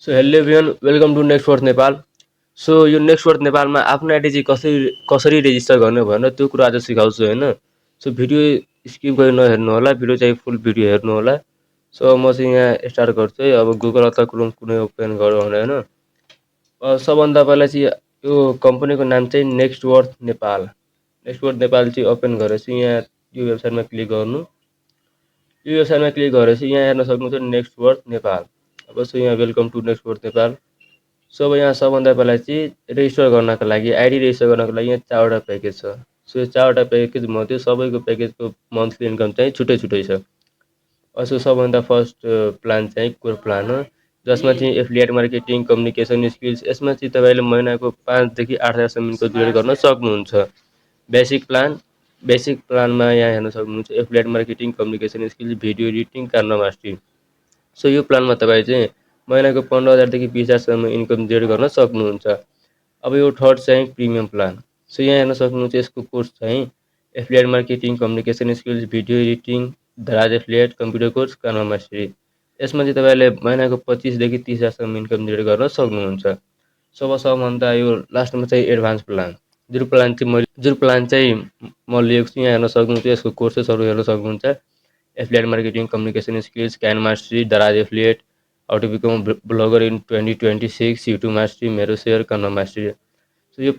So hello everyone welcome to next worth Nepal. So यो next worth नेपालमा आफ्नो ID चाहिँ कसरी रेजिस्टर गर्ने भनेर त्यो कुरा आज सिकाउँछु होइन। सो भिडियो स्किप गरी नहेर्नु होला, भिडियो चाहिँ फुल भिडियो हेर्नु होला। सो म चाहिँ यहाँ स्टार्ट गर्छु है। अब गुगल अथवा क्रोम कुनै ओपन गरौँ भने होइन। सबभन्दा पहिला चाहिँ यो कम्पनीको नाम चाहिँ next worth Nepal. Next worth Nepal चाहिँ ओपन गरेपछि यहाँ यो वेबसाइटमा क्लिक गर्नु। यो वेबसाइटमा क्लिक गरेपछि यहाँ हेर्न सक्नुहुन्छ नेक्स्ट वर्थ नेपाल। अब सो यहाँ welcome to next worth Nepal. So अब यहाँ सबभन्दा पहिला चाहिँ रेजिस्टर गर्नको लागि आइडी रेजिस्टर गर्नको लागि यहाँ 4वटा प्याकेज छ। सो यो 4वटा प्याकेज मध्ये सबैको प्याकेजको मन्थली इन्कम चाहिँ छुट्टै छुट्टै छ। सो सबभन्दा फर्स्ट प्लान चाहिँ कोर प्लान हो, जसमा चाहिँ एफिलिएट मार्केटिङ, कम्युनिकेसन स्किल्स, यसमा चाहिँ तपाईँले महिनाको 5 देखि 8 हजारसम्मको ट्रेड गर्न सक्नुहुन्छ। बेसिक प्लानमा यहाँ हेर्न सक्नुहुन्छ affiliate marketing, communication skills, video editing, Canva mastery. So यो प्लानमा तपाईँ चाहिँ महिनाको 15,000 देखि 20,000सम्म इन्कम जेनेरेट गर्न सक्नुहुन्छ। अब यो थर्ड चाहिँ प्रिमियम प्लान। सो यहाँ हेर्न सक्नुहुन्छ यसको कोर्स चाहिँ affiliate marketing, communication skills, video editing, दराज affiliate, computer course, Canva mastery. यसमा चाहिँ तपाईँले महिनाको 25 देखि 30,000सम्म इन्कम जेनेरेट गर्न सक्नुहुन्छ। सबभन्दा यो लास्टमा चाहिँ एडभान्स प्लान, जुन प्लान चाहिँ म लिएको छु। यहाँ हेर्न सक्नुहुन्छ यसको कोर्सेसहरू हेर्न सक्नुहुन्छ। Affiliate marketing, communication skills, Canva mastery, Daraz affiliate, how to become blogger in 2026, YouTube mastery, मेरो सेयर, कान्वा मास्टरी। सो यो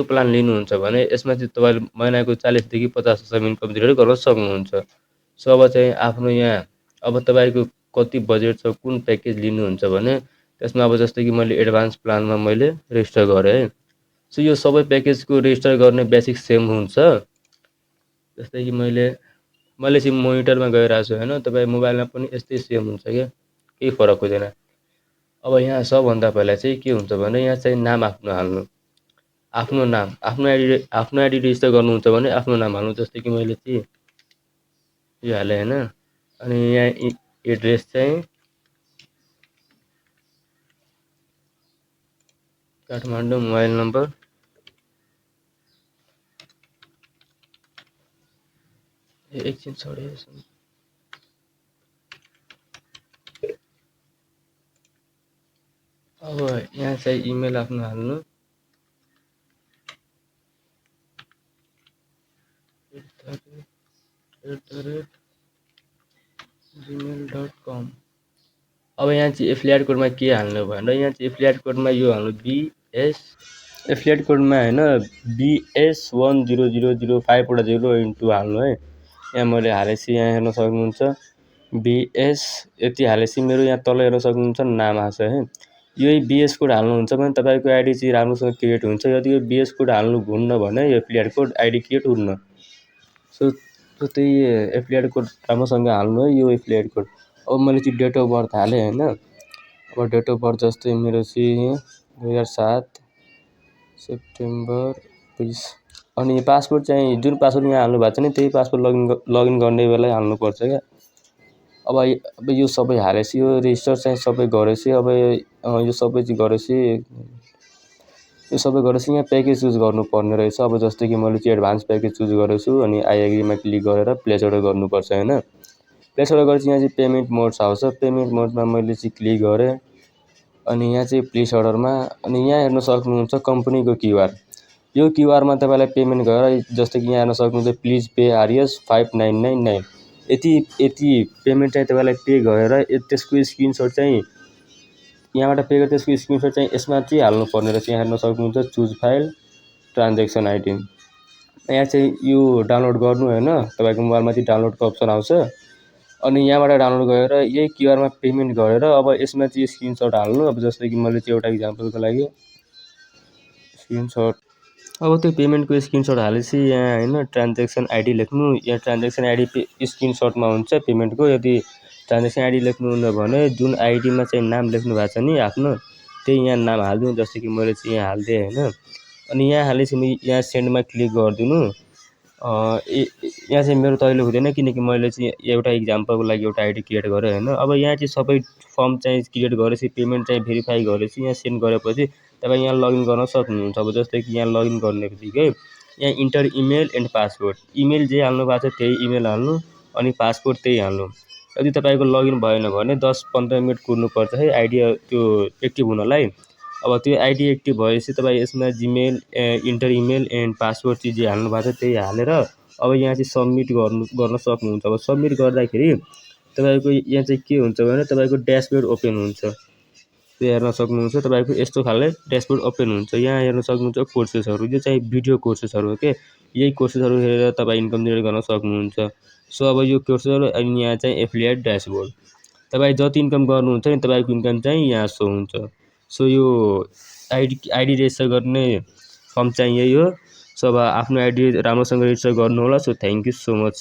प्लान लिनुहुन्छ भने यसमा चाहिँ तपाईँले महिनाको 40 देखि 50,000 इन्कम जेनेरेट गर्न सक्नुहुन्छ। सो अब चाहिँ आफ्नो यहाँ अब तपाईँको कति बजेट छ, कुन प्याकेज लिनुहुन्छ भने त्यसमा अब जस्तै कि मैले एडभान्स प्लानमा मैले रेजिस्टर गरेँ है। सो यो सबै प्याकेजको रेजिस्टर गर्ने बेसिक सेम हुन्छ। जस्तै कि मैले चाहिँ मोनिटरमा गइरहेको छु होइन, तपाईँ मोबाइलमा पनि यस्तै सेम हुन्छ क्या, केही फरक हुँदैन। अब यहाँ सबभन्दा पहिला चाहिँ के हुन्छ भने यहाँ चाहिँ नाम आफ्नो हाल्नु। आफ्नो आइडी रेजिस्टर गर्नुहुन्छ भने आफ्नो नाम हाल्नु। जस्तै कि मैले चाहिँ यो हालेँ होइन। अनि यहाँ एड्रेस चाहिँ काठमाडौँ, मोबाइल नम्बर एकछिन छोडेँ। अब यहाँ चाहिँ इमेल आफ्नो हाल्नु। gmail.com। अब यहाँ चाहिँ एफिलिएट कोडमा के हाल्नु भनेर यहाँ चाहिँ एफिलिएट कोडमा यो हाल्नु BS, एफिलिएट कोडमा होइन BS100050 हाल्नु है। यहाँ मैले हालेपछि यहाँ हेर्न सक्नुहुन्छ BS यति हालेपछि मेरो यहाँ तल हेर्न सक्नुहुन्छ नाम आएको छ है। यही BS कोड हाल्नुहुन्छ भने तपाईँको आइडी चाहिँ राम्रोसँग क्रिएट हुन्छ। यदि यो BS कोड हाल्नु भुल्नु भने यो एफिलिएट कोड आइडी क्रिएट हुन्न। सो त्यही एफिलिएट कोड राम्रोसँग हाल्नु है, यो एफिलिएट कोड। अब मैले चाहिँ डेट अफ बर्थ हालेँ होइन। अब डेट अफ बर्थ जस्तै मेरो चाहिँ 2007 सेप्टेम्बर 20। अनि पासपोर्ट चाहिँ जुन पासपोर्ट यहाँ हाल्नु भएको छ नि त्यही पासपोर्ट लगइन गर्ने बेला हाल्नुपर्छ क्या। अब यो सबै हालेपछि यो रेजिस्टर चाहिँ सबै गरेपछि अब यो सबै चाहिँ गरेपछि यहाँ प्याकेज चुज गर्नुपर्ने रहेछ। अब जस्तै कि मैले चाहिँ एडभान्स प्याकेज चुज गरेको छु अनि आई एग्रीमा क्लिक गरेर प्लेस अर्डर गर्नुपर्छ होइन। प्लेस अर्डर गरेपछि यहाँ चाहिँ पेमेन्ट मोड्स आउँछ। पेमेन्ट मोडमा मैले चाहिँ क्लिक गरेँ अनि यहाँ चाहिँ प्लेस अर्डरमा अनि यहाँ हेर्न सक्नुहुन्छ कम्पनीको क्युआर। यो क्युआरमा तपाईँलाई पेमेन्ट गरेर जस्तै कि यहाँ हेर्न सक्नुहुन्छ प्लिज पे RS 5999। यति पेमेन्ट चाहिँ तपाईँलाई पे गरेर त्यसको स्क्रिनसट चाहिँ यहाँबाट पे गरेर त्यसको स्क्रिनसट चाहिँ यसमा चाहिँ हाल्नुपर्ने रहेछ। यहाँ हेर्न सक्नुहुन्छ चुज फाइल ट्रान्जेक्सन आइडी। यहाँ चाहिँ यो डाउनलोड गर्नु होइन, तपाईँको मोबाइलमा चाहिँ डाउनलोडको अप्सन आउँछ। अनि यहाँबाट डाउनलोड गरेर यही क्युआरमा पेमेन्ट गरेर अब यसमा चाहिँ स्क्रिनसट हाल्नु। अब जस्तै कि मैले चाहिँ एउटा इक्जाम्पलको लागि स्क्रिनसट, अब त्यो पेमेन्टको स्क्रिनसट हालेपछि यहाँ होइन ट्रान्जेक्सन आइडी लेख्नु। यहाँ ट्रान्जेक्सन आइडी स्क्रिनसटमा हुन्छ पेमेन्टको। यदि ट्रान्जेक्सन आइडी लेख्नुहुन्न भने जुन आइडीमा चाहिँ नाम लेख्नु भएको छ नि आफ्नो त्यही यहाँ नाम हालिदिनु। जस्तै कि मैले चाहिँ यहाँ हालिदिएँ होइन। अनि यहाँ हालेपछि यहाँ सेन्डमा क्लिक गरिदिनु। यहाँ चाहिँ मेरो तैँले हुँदैन किनकि मैले चाहिँ एउटा इक्जाम्पलको लागि एउटा आइडी क्रिएट गरेँ होइन। अब यहाँ चाहिँ सबै फर्म चाहिँ क्रिएट गरेपछि पेमेन्ट चाहिँ भेरिफाई गरेपछि यहाँ सेन्ड गरेपछि तपाईँ यहाँ लगइन गर्न सक्नुहुन्छ। अब जस्तै कि यहाँ लगइन गर्ने बित्तिकै यहाँ enter email and password, email जे हाल्नु भएको छ त्यही इमेल हाल्नु अनि पासवर्ड त्यही हाल्नु। यदि तपाईँको लगइन भएन भने 10-15 मिनट कुर्नुपर्छ है आइडी त्यो एक्टिभ हुनलाई। अब त्यो आइडी एक्टिभ भएपछि तपाईँ यसमा Gmail enter email and password चाहिँ जे हाल्नु भएको छ त्यही हालेर अब यहाँ चाहिँ सबमिट गर्न सक्नुहुन्छ। अब सबमिट गर्दाखेरि तपाईँको यहाँ चाहिँ के हुन्छ भने तपाईँको ड्यासबोर्ड ओपन हुन्छ। त्यो हेर्न सक्नुहुन्छ। तपाईँको यस्तो खाले ड्यासबोर्ड ओपन हुन्छ। यहाँ हेर्न सक्नुहुन्छ कोर्सेसहरू, यो चाहिँ भिडियो कोर्सेसहरू हो के। यही कोर्सेसहरू हेरेर तपाईँ इन्कम जेनेरेट गर्न सक्नुहुन्छ। सो अब यो कोर्सेसहरू अनि यहाँ चाहिँ एफिलिएट ड्यासबोर्ड, तपाईँ जति इन्कम गर्नुहुन्छ नि तपाईँको इन्कम चाहिँ यहाँ सो हुन्छ। सो यो आइडी रेजिस्टर गर्ने फर्म चाहिँ यही हो। सो अब आफ्नो आइडी राम्रोसँग रेजिस्टर गर्नु होला। So thank you so much.